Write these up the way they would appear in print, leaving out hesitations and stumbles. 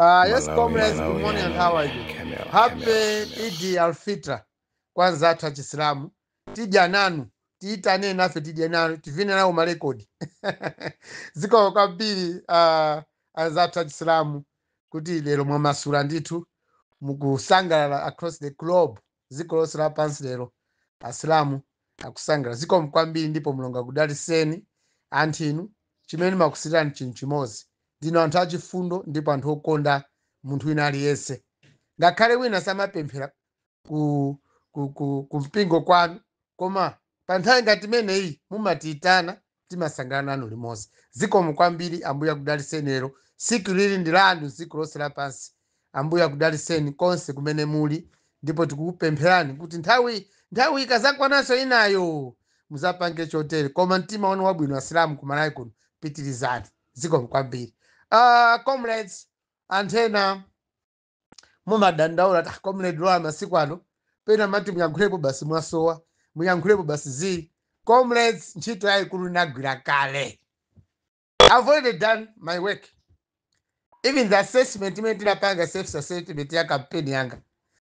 Yes, Malawi, comrades, good Malawi, morning and how are you? Camera, Happy camera, camera. Eid al-Fitr. Kwanza athu achisilamu tidya nanu, tiyitane nafe tidye nanu, tivine nawo marekodi. Zikomo kwambiri anzathu achisilamu kuti lero mwamasula ndithu, mukusangalala across the globe, dziko lonse lapansi lero asilamu akusangalala. Zikomo kwambiri ndipo Mulungu akudalitseni anthu inu. Chimene makusirani chinthu chimodzi, ndinu anthu achifundo ndipo anthu okonda munthu wina aliyense, ngakhale wina samapemphera ku mpingo kwanu, koma pa nthawi ngati imeneyi mumatiyitana, timasangalala nanu limodzi. Zikomo kwambiri, Ambuye akudalitseni lero. Tsiku lili ndi lanu, dziko lonse lapansi. Ambuye akudalitseni konse kumene muli, ndipo tikukupempherani kuti nthawi ikazakwananso inayo muzapange chotere. Koma mtima wanu wabwino, asilamu kumalawi kuno, pitirizani. Zikomo kwambiri. Comrades, anthu ena mumadandaula ta comrade Lwara, masiku ano pena mati muyankhulepo basi mwasowa, muyankhulepo basi zili. Comrades, ntchito yayikulu inagwira kale. I've already done my work. Even the assessment imene tinapanga, self assessment ya campaign yanga,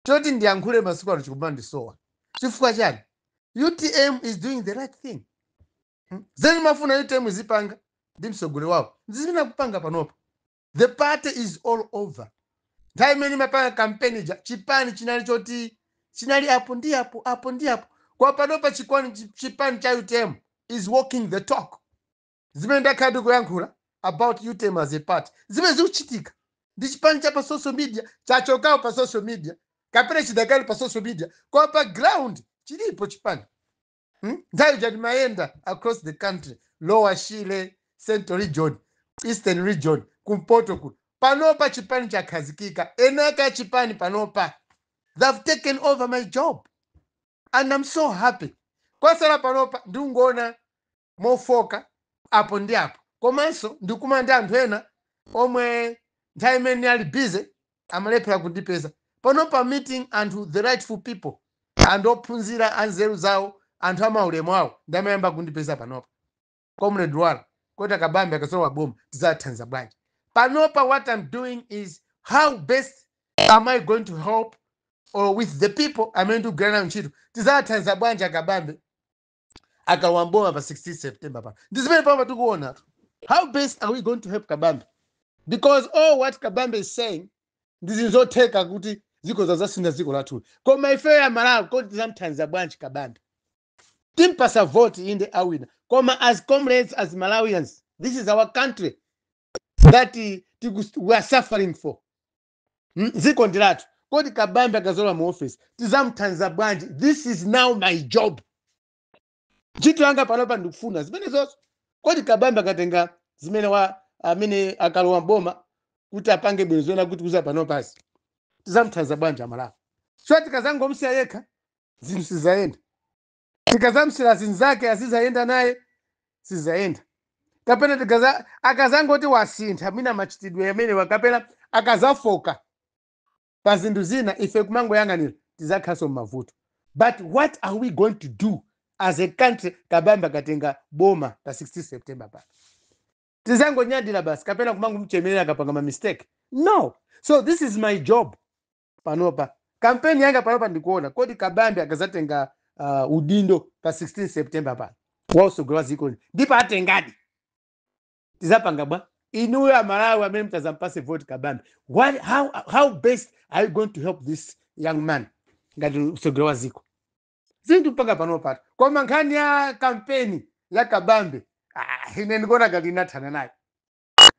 choti ndiyankhule masiku ano chikuma ndisowa. Chifukwa chani? UTM is doing the right thing. Zeni mafuna UTM izipanga ndi mtsogoleri wawo zimene akupanga panopa. The party is all over. Nthawi imene imapanga campaign ija, chipani chinali choti chinali apo ndi apo, apo ndi apo. Kwa panopa chipani cha UTM is walking the talk. Zimene ndakhala ndikuyankhula about UTM as a party, zimene zikuchitika ndi chipani cha pa social media chachokawo pa social media, kapena chidakali pa social media, koma pa ground chilipo chipani. Nthawi ija timayenda across the country, Lower Shire, Central Region, Eastern Region, kumpoto kuno. Panopa chipani chakhazikika, enaka chipani panopa they've taken over my job and I'm so happy. Kwasala panopa ndikungoona mofoka apo ndi apo, komanso ndikumana ndi anthu ena omwe nthawi imene ali busy amalephera kundipeza. Panopa meeting anthu, the rightful people, anthu ophunzira, anzeru zawo, anthu amaulemu awo, ndi amayamba kundipeza panopa. "Comrade Lwara, kodi Kabambe akazolowa boma tidzathandiza bwanji?" Panopa what I'm doing is how best am I going to help or with the people amene ndikugwira nawo ntchito, tidzathandiza bwanji Akabambe akalowa mboma pa 16 September pa. Ndi zimene panopa tikuona, how best are we going to help Kabambe, because all what Kabambe is saying ndi zinthu zotheka kuti ziko zazasintha dziko lathu. Koma ifeyo ya Malawi, kodi tizamthandiza bwanji Kabambe? Timpasa vote, inde, awina, koma as comrades, as Malawians, this is our country that we are suffering for. Dziko ndi lathu. Kodi Kabambe akazolowa mu office tizamthandiza bwanji? This is now my job. Ntchito yanga panopa ndikufuna zimene zonso. Kodi Kabambe akatenga zimene wa amene akalowa mboma kuti apange bwino zoona kuti kuza panopasi, tizamthandiza bwanji Amalawi? So tikazangomsiya yekha, zinthu sizayenda. Tikazamsira zinzake azizayenda naye, sizayenda. Kapena tikaza akazangoti wasintha mwina machitidwe amenewa, kapena akazafoka pa zinthu zina, ife kumangoyang'anira, tizakhaso m'mavuto. But what are we going to do as a country Kabambe akatenga boma pa 16 September pa? Tizangonyadira basi, kapena kumangomuchemerera akapanga ma mistake? No. So this is my job panopa. Kampeni yanga panopa ndikuona kodi Kabambe akazatenga udindo pa 16 September pano wausogolo wa dziko lino, ndipo atengadi, tizapanga bwa? Inuyo Amalawi amene mutazampase vote Kabambe, how best are you going to help this young man ngati usogolo wa dziko? Zinthu mpaka panopa. Koma nkhani ya kampeni ya Kabambe, ah, ine ndikuona ngati inathana nayo.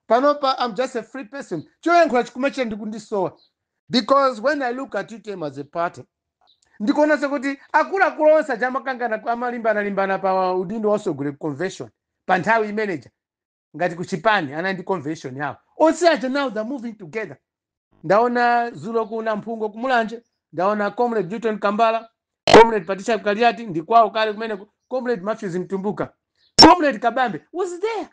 Panopa I'm just a free person. Choyankhula chikumachita ndikundisowa, because when I look at UTM as a party, ndikuonanso kuti akuluakulu onse aja amakangana, amalimbana-limbana pa udindo wa usogolera convention pa nthawi imeneja, ngati kuchipani anali ndi convention yawo, onse aja now they're moving together. Ndaona zulo kuna Mphungo kumulanje, ndaona Comrade Newton Kambala, Comrade Patricia Kaliati, ndi kwawo kale kumeneko, Comrade Matthews Mtumbuka, Comrade Kabambe was there,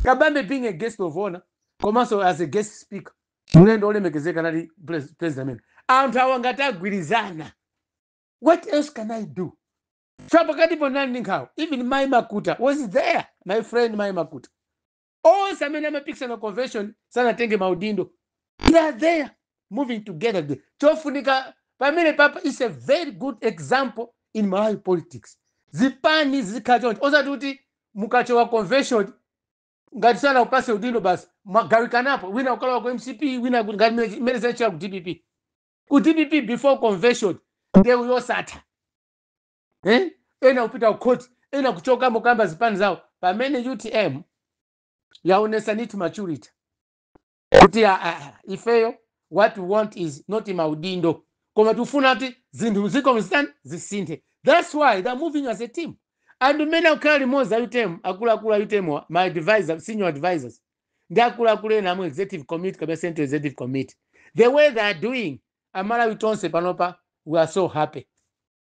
Kabambe being a guest of honor komanso as a guest speaker, mlendo olemekezeka nali president amene. Anthu awa ngati agwirizana, what else can I do? So pakatipo nali ndi nkhawa. Even Mai Makuta was there, my friend Mai Makuta. Onse amene amapikisana convention sanatenge maudindo. They are there moving together. Chofunika pamene papa is a very good example in Malawi politics. Zipani zikhala choncho, osati kuti mukachoka convention, ngati sana upase udindo, basi mwagawikanapo, wina ukalowa ku MCP, wina ngati mmene zinachita ku DPP. Ku DPP before convention ndewu yosatha, eh? Ena kupita ku court, ena kuchokamo kamba zipani zawo. Pamene UTM yaonesa ndithu maturity kuti ifeyo what we want is not maudindo, koma tifuna kuti zinthu ziko zitani, zisinthe. That's why they're moving as a team and mmene akukhala limodzi a UTM, akuluakulu a UTM wa, my advisor, senior advisors ndi akuluakulu ena amu executive committee kapena central executive committee, the way they are doing, Amalawi tonse panopa we are so happy,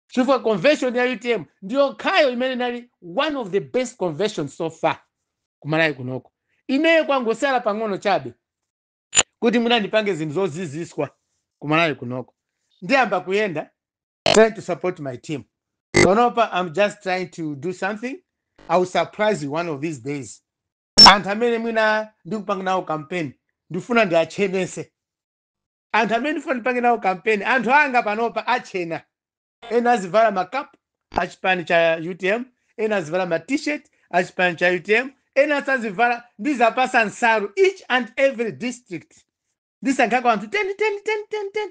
chifukwa convention ya UTM ndiyo khayo imene inali one of the best conventions so far kuMalawi kunoko. Ineyo kwangosala pang'ono chabe kuti mwina ndipange zinthu zoziziswa kuMalawi kunoko, ndiyamba kuyenda trying to support my team. Panopa I'm just trying to do something. I will surprise you one of these days. Anthu amene mwina ndikupanga nawo campaign, ndifuna ndiachenese. Anthu amene ndifuna ndipange nawo campaign, anthu anga panopa achena. Ena azivala ma cap achipani cha UTM, ena azivala ma T-shirt achipani cha UTM, ena asazivala. Ndizapasa nsalu each and every district. Ndisankhako anthu 10 10 10 10 10,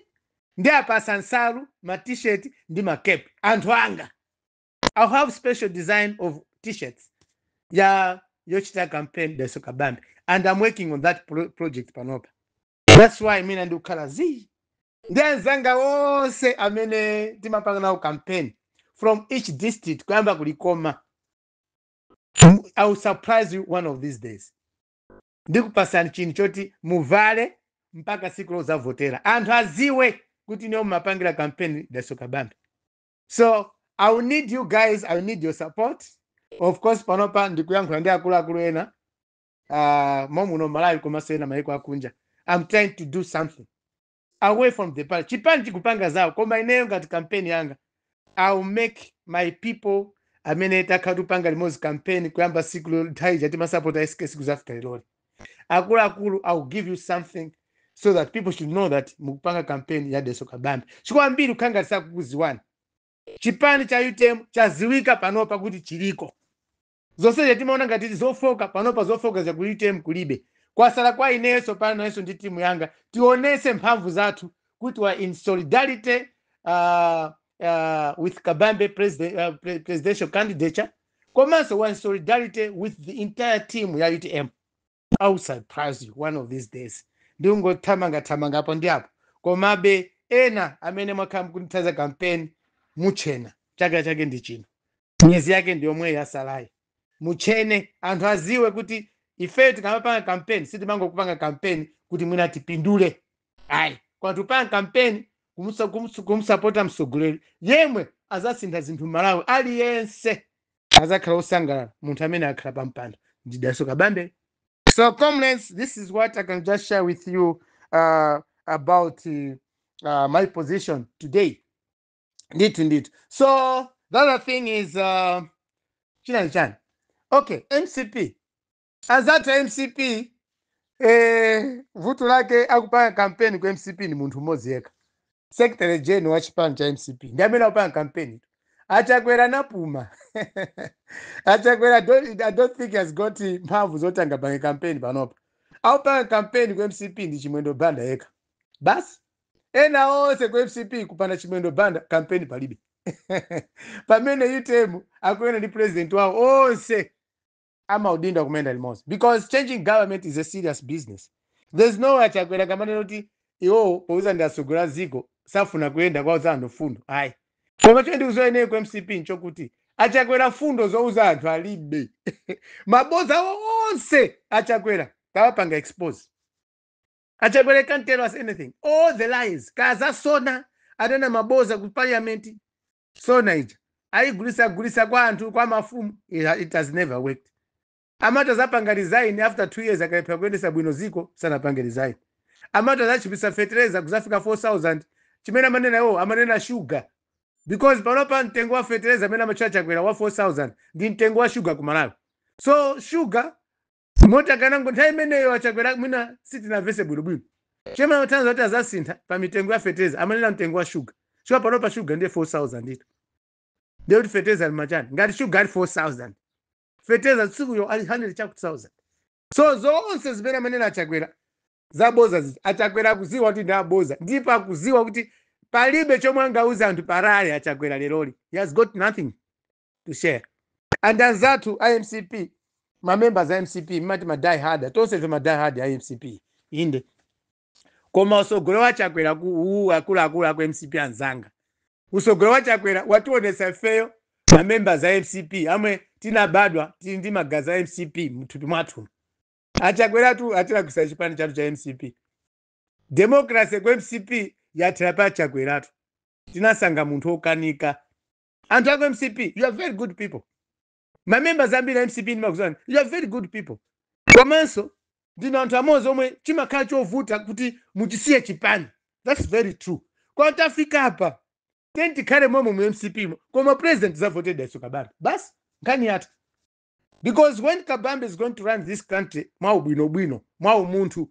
ndiapasa nsalu, ma T-shirt ndi ma cap anthu anga. I'll have special design of T-shirts ya yochita campaign Dalitso Kabambe, and I'm working on that project panopa. That's why mina ndikukhala zii ndi anzanga onse amene timapanga nawo campaign from each district, kuyamba kulikoma. I will surprise you one of these days. Ndikupasani chinthu choti muvale mpaka siku lozavotera, anthu aziwe kuti niyo mumapangira campaign Dalitso Kabambe. So I will need you guys, I will need your support. Of course panopa ndikuyankhula ndi akuluakulu ena momuno Malawi komanso ena maiko akunja. I'm trying to do something away from the party. Chipani chikupanga zawo, koma ineyo ngati campaign yanga, I will make my people amene takhala tupanga limodzi campaign kuyamba siku nthawi ija timasapota SKC kuzafika lero, akuluakulu, I will give you something so that people should know that mukupanga campaign ya Dalitso Kabambe. Chikwambiri kukhala ngati sakukuziwani. Chipani cha UTM chaziwika panopa kuti chiliko. Zonse timaona ngati zofoka, panopa zofoka za ku UTM kulibe. Kwasala kwa inenso pano nayenso ndi timu yanga tionese mphamvu zathu kuti we are in solidarity with Kabambe presidential candidature, komanso we are in solidarity with the entire team ya UTM. I will surprise you one of these days. Ndingothamanga thamanga apo ndi apo, komabe ena amene mwakhala mukundithandiza campaign, muchena. Chaka chake ndi chino, miyezi yake ndi yomwe yasalayi. Muchene, anthu aziwe kuti ifeyo tikamapanga campaign sitimangokupanga campaign kuti mwina tipindule, ayi, koma tikupanga campaign kumusapota mtsogoleri yemwe azasintha zinthu Malawi. Aliyense azakhala osangalala munthu amene akhala pampando ndi Dalitso Kabambe. So comrades, this is what I can just share with you about my position today. Ndithu ndithu. So the other thing is chinali chani? Okay, MCP, azathu MCP, vuto lake akupanga campaign ku MCP ni munthu mmodzi yekha, secretary general wa chipani cha MCP ndi amene akupanga campaign. Achakwera napuma. Achakwera I don't think he has got mphamvu zoti angapange campaign panopa. Akupanga campaign ku MCP ndi Chimwendo Banda yekha basi. Ena onse ku MCP, kupanda Chimwendo Banda, campaign palibe. Pamene UTM akuyenda ndi president wawo, onse amaudinda kumenda limodzi, because changing government is a serious business. There's no way Achakwera kamanena kuti iwo pouza ndi asogolera ziko safuna kuyenda kwauza anthu fundo, ayi. Koma chomwe ndikuzoyenera ku MCP nchokuti Achakwera fundo zouza anthu alibe. Maboza awo onse Achakwera tawapanga expose. Achakwera can't tell us anything. All the lies kaza SONA anena maboza ku parliament. SONA ija ayigulisa gulisa kwa anthu, kwa mafumu. It has never worked. Amati azapanga resign after 2 years akalephera kuyendesa bwino ziko, sanapange resign. Amati azachipisa fertilizer kuzafika 4000. Chimene amanena iwo, amanena sugar, because panopa mtengo wa fertilizer amene amatchula Chakwera wa 4000 ndi mtengo wa sugar ku Malawi. So sugar motakanango nthawi imeneyo Achakwera mwina sitinamvese bwinobwino. Chemwe amatanthauza kuti azasintha pa mitengo ya fetereza, amanena mtengo wa shuga. Shuga panopa, shuga ndiye 4000 ito. Ndiye kuti fetereza ali machani? Ngati shuga ali 4000, fetereza tsikuyo ali 100 chakuti 1000. So zonse zimene amanena Achakwera zaboza ziti, Achakwera akuziwa kuti ndi aboza, ndipo akuziwa kuti palibe chomwe angauze anthu pa rally. Achakwera leroli, he has got nothing to share. And anzathu a MCP, ma members a MCP, mmati ma die hard, tonse ife ma die hard a MCP, inde, koma usogolo wa Chakwera ku uwu, akuluakulu aku MCP anzanga, usogolo wa Chakwera wationetsa ifeyo ma members a MCP amwe tinabadwa tili ndi magazi a MCP mthupi mwathu. Achakweratu atilakwisa chipani chathu cha MCP. Democracy ku MCP yathera pa Chakweratu. Tinasanga munthu wokanika. Anthu aku MCP, you are very good people. Ma members ambiri a MCP ndimakuzani, you are very good people. Komanso ndino anthu amodzi omwe chimakhala chovuta kuti muchisiye chipani. That's very true. Kwa tafika apa, teni tikhale momwe mu MCP mo, koma president zavote Dalitso Kabambe basi, nkhani yathu. Because when Kabambe is going to run this country mwaubwinobwino, mwaumunthu,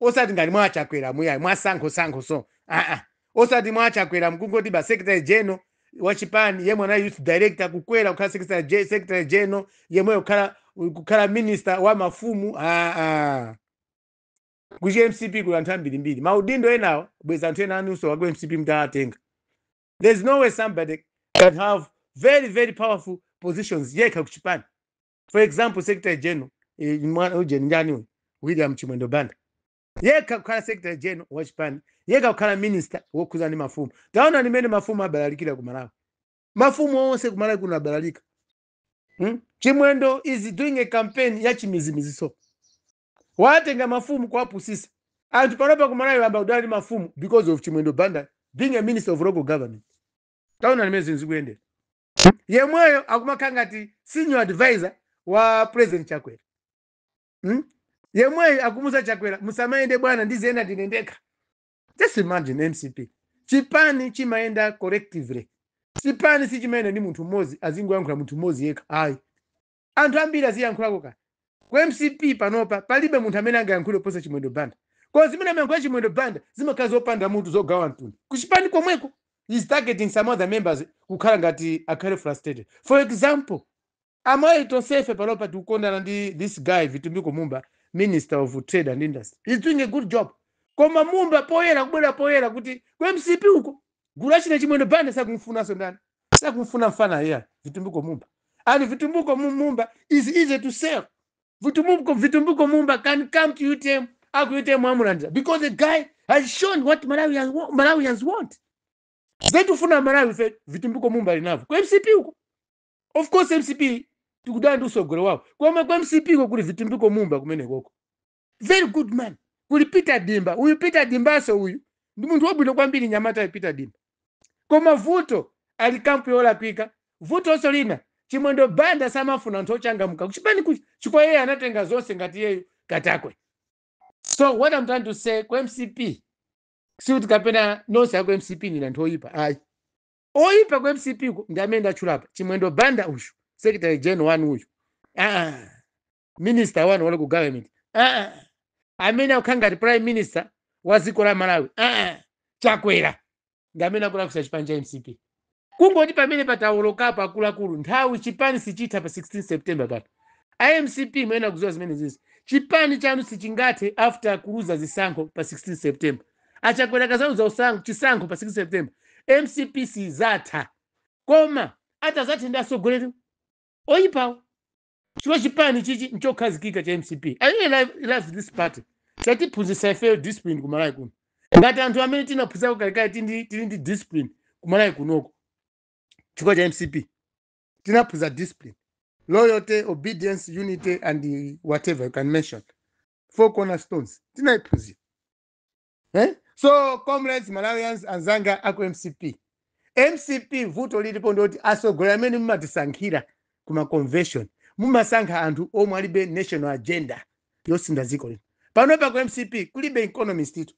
osati ngati mwachakwera muyayi, mwasankho so aa, osati mwachakwera mkungoti ba secretary general wachipani yemwe ana youth director kukwera kukhala secretary general, yemwe kukhala minister wa mafumu, aa. Kuchi MCP kuli anthu ambirimbiri, maudindo enawo bweza anthu ena anunso waku MCP mutawatenga. There's no way somebody can have very very powerful positions yekha kuchipani. For example, secretary general, ujeni njani uyu, William Chimwendo Banda, yekha kukhala secretary general wa chipani, yekha kukhala minister wokhuza ndi mafumu. Taona nimene mafumu abalalikira ku Malawi. Mafumu onse ku Malawi kuno abalalika, Chimwendo is doing a campaign ya chimizimizi, so watenga mafumu kuwapusisa anthu. Panopa ku Malawi amba kudala ndi mafumu because of Chimwendo Banda being a minister of local government. Taona nimene zinthu zikuyendera. Yemweyo akumakhala ngati senior advisor wa President Chakwera, Yemweyo akumuza Chakwera, "Musamayende bwana, ndiziyenda ndine ndekha." Just imagine, MCP chipani chimayenda collectively. Chipani sichimayenda ndi munthu mmodzi azingoyankhula munthu mmodzi yekha, ayi. Anthu ambiri aziyankhulako. Ka ku MCP panopa palibe munthu amene angayankhule kuposa Chimwendo Banda. Koma zimene amayankhula Chimwendo Banda zimakhala zopanda mutu, zogawa mtundu. Kuchipani komweko is targeting some other members kukhala ngati akhale frustrated. For example, amayi tonsefe panopa tikukondana ndi this guy Vitumbiko Mumba, minister of trade and industry. He's doing a good job. Koma Mumba poyera, kubwera poyera kuti ku MCP uko gulu achina Chimwendo Banda sakumfunanso. Ndani sakumfuna? Mfana iya Vitumbiko Mumba. And Vitumbiko Mumba is easy to sell. Vitumbiko Mumba can come to UTM. Aku UTM amulandira because the guy has shown what Malawians want. Zetufuna Malawi fe, Vitumbiko Mumba linavo ku MCP uko. Of course MCP tikudana ndi usogolo wawo, koma ku MCP ko kuli Vitumbiko Mumba kumene koko, very good man. Kuli Peter Dimba. Uyu Peter Dimbaso uyu ndi munthu wabwino kwambiri, nyamata Peter Dimba. Koma vuto ali camp yolakwika. Vutonso lina, Chimwendo Banda samafuna anthu ochangamuka kuchipani kuchi, chifukwa iye anatenga zonse ngati iyeyo katakwe. So what I'm trying to say, ku MCP sikuti kapena nonse aku MCP ni anthu oyipa, ayi. Oyipa ku MCP ko ndi amene ndatchulapa: Chimwendo Banda uyu, secretary general wanu uyu, ah, minister wanu wa local government, ah, amene akukhala ngati prime minister wa dziko la Malawi, ah, Chakwera, ndi amene akulakwisa chipani cha MCP. Kungoti pamene patawolokapo, akuluakulu, nthawi chipani sichitha pa 16 September pano. IMCP mwena kuziwa zimene zizi, chipani chanu sichingathe after kuluza zisankho pa 16 September. Achakwera kazaluza chisankho pa 16 September, MCP sizatha, koma atazathe ndi atsogoleri oyipawo, chifukwa chipani chichi nchokhazikika cha MCP. I really love this party. Chatiphunzitsa ifeyo discipline kumalawi kuno. Ngati anthu amene tinaphunzako kalekale tili ndi discipline kumalawi kunoko chifukwa cha MCP. Tinaphunza discipline, loyalty, obedience, unity and whatever you can mention, four cornerstones tinayiphunzira, eh? So comrades, Malawians anzanga aku MCP, MCP vuto lilipo ndoti atsogoleri amene mumatisankhira kuma convention, mumasankha anthu omwe alibe national agenda yosinda dziko lino. Panopa ku MCP kulibe economist itu.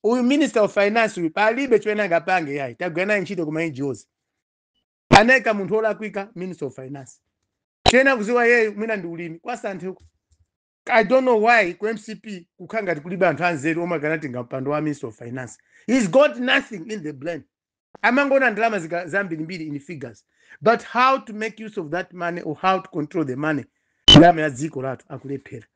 Uyu minister of finance uyu palibe chimene angapange, yayi. Tagwira naye ntchito kuma NGOs. Anayika munthu wolakwika minister of finance. Chena kuziwa yeyu mwina ndi ulimi kwasanthe uko. I don't know why ku MCP kukhala ngati kulibe anthu anzeru omwe akanatenga mpando wa Minister of Finance. He's got nothing in the brain. Amangoona ndalama zambirimbiri in figures, but how to make use of that money or how to control the money, ndalama ya dziko lathu, akulephera.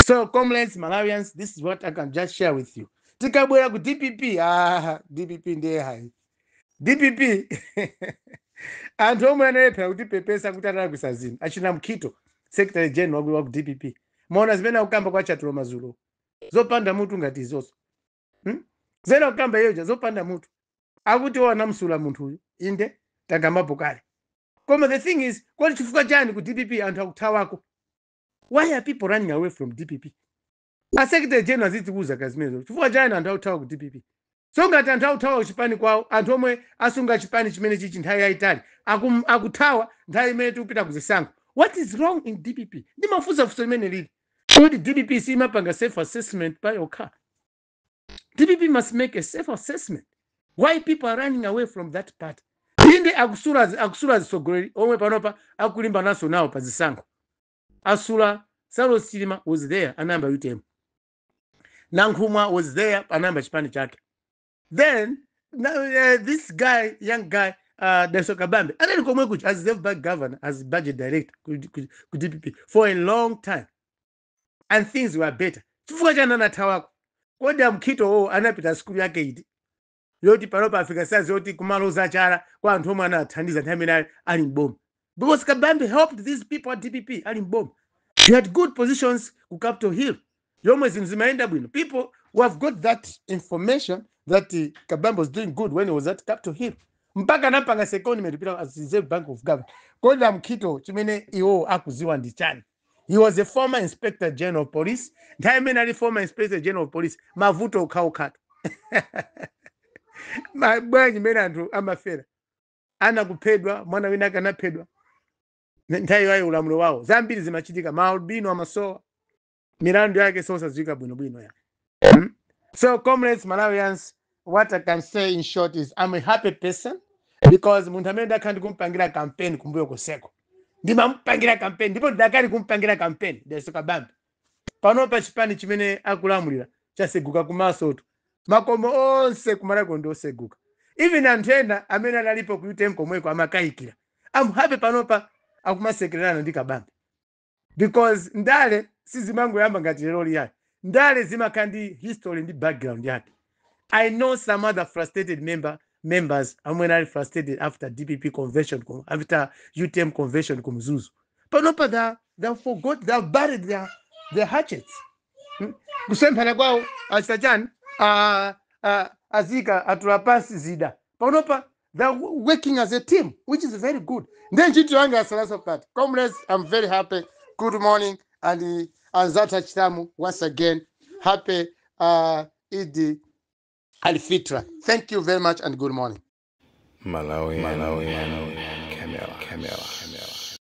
So comrades, Malawians, this is what I can just share with you. Tikabwera ku DPP, ah, DPP ndiye hayi. DPP, anthu omwe analephera kutipepesa kuti analakwisa zinthu, achina Mukhito, secretary general wa ku DPP, maona zimene akukamba kwa Chatulo mazulo, zopanda mutu ngati izozo, Zene akukamba iyoja zopanda mutu, akuti anamusula munthu uyu. Inde, takambapo kale. Koma the thing is, kodi chifukwa chani ku DPP anthu akuthawako? Why are people running away from DPP? A secretary general azitiuza kazimenezo, chifukwa chani anthu akuthawa ku DPP? So ngati anthu akuthawa kuchipani kwawo, anthu omwe asunga chipani chimene chichi nthawi yayitali akuthawa nthawi imene tikupita kuzisankho, what is wrong in DPP? Ndimafunsafunso limene lili kodi DPP simapanga self assessment pa yokha? DPP must make a self assessment why people are running away from that party. Inde, akusula zisogoleri omwe panopa akulimba naso nawo pa zisankho. Asula Saulos Chilima, was there, anayamba UTM. Nankhumwa was there, anayamba chipani chake. Then now, this guy, young guy, Dalitso Kabambe, anali komwe kuja as Reserve Bank governor, as budget director ku DPP for a long time and things were better. Chifukwa chani anathawako? Kodi amkhito owo anapita skulu yake iti yoti panopa afika size yoti kumaloza chala kwa anthu omwe anathandiza nthawi imene ali mboma? Because Kabambe helped these people at DPP ali mboma. He had good positions ku Capitol Hill yomwe zinthu zimayenda bwino. People who have got that information that Kabambe was doing good when he was at Capitol Hill, mpaka anapanga secondment kupita as Reserve Bank of Governor. Kodi amkhito chimene iwo akuziwa ndi chani? He was a former Inspector General of Police. Nthawi imene ali former Inspector General of Police, mavuto okhaokhatu. Bwanji imene anthu amafera, anakuphedwa, mwana wina akanaphedwa nthawi yayo ulamuliro wawo. Zambiri zimachitika, maalbino amasowa, milandu yake sosadziwika bwinobwino ya. So comrades, Malawians, what I can say in short is I'm a happy person because munthu amene ndakhala ndikumpangira campaign kumbuyo koseko, ndimampangira campaign ndipo ndakali kumpangira campaign, Dalitso Kabambe, panopa chipani chimene akulamulira chaseguka kumasoto, makomo onse kumalako ndi oseguka. Even anthu ena amene analipo ku UTM komweko amakayikira, I'm happy panopa akumasekererana ndi Kabambe, because ndale sizimangoyamba ngati lero liyani. Ndale zimakhala ndi history ndi background yake. I know some other frustrated members amene ali frustrated after DPP convention, after UTM convention ku Mzuzu. Panopa they forgot, they buried their hatchets. Kusemphana kwawo achita chani? Azika atula pansi zida. Panopa they're working as a team, which is very good. Then ntchito yanga yasalaso pati. Comrades, I'm very happy. Good morning and anzathu achitamu, once again, happy Eid al-Fitra. Thank you very much and good morning. Malawi, Malawi, Camera, Camera, Camera.